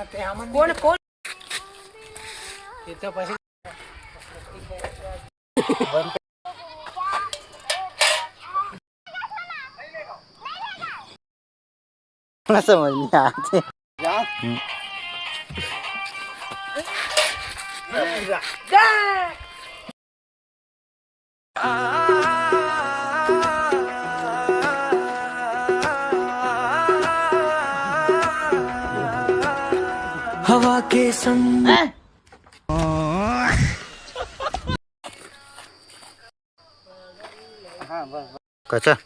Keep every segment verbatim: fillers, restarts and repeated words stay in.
कौन कौन? समझ नहीं आते। हवा के संग। कच्चा। ये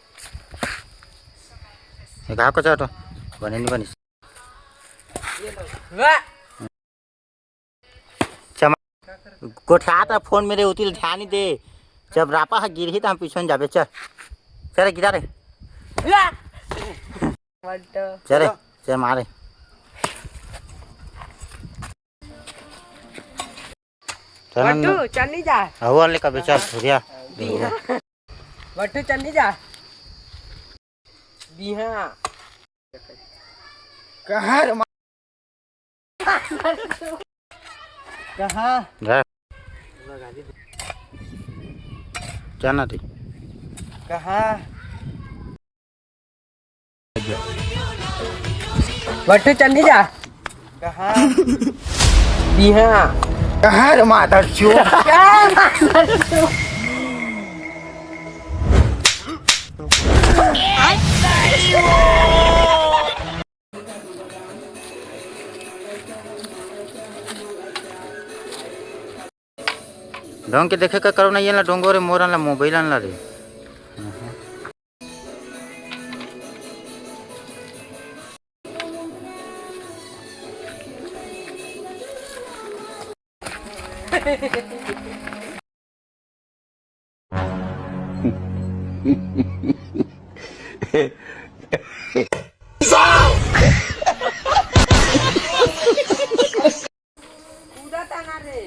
कहा कच्चा तो बने नहीं बनी। चमा-, गोठियात फोन मेरे उतिल ध्यान ही दे। जब रापा ह गिरही त हम पीछे जाबे। चल, चल गिरा रे। चल रे, चल मारे। चल बट्टू, चल नहीं जा। अहो वाले का बेचार धुरिया। बट्टू, चल नहीं जा। बिहा। कहाँ रे मा-, कहाँ? जा। जाना दे। कहाँ? बट्टू, चल नहीं जा। कहाँ? बिहा। कहाँ रे मादर चोद? ढंग के देखे का करो ना, ये ला डोंगो रे, मोर ला मोबाइल ला रे। कूदा तना रे।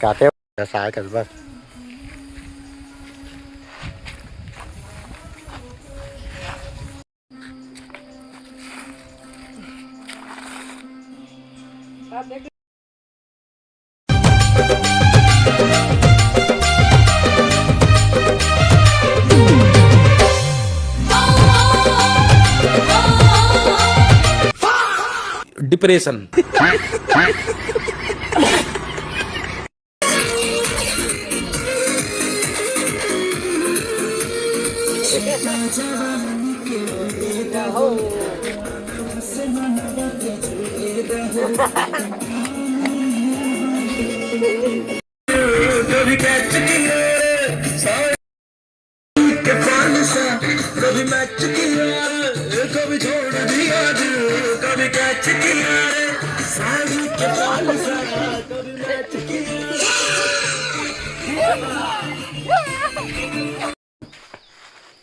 काटे साइकिल बस। डिप्रेशन।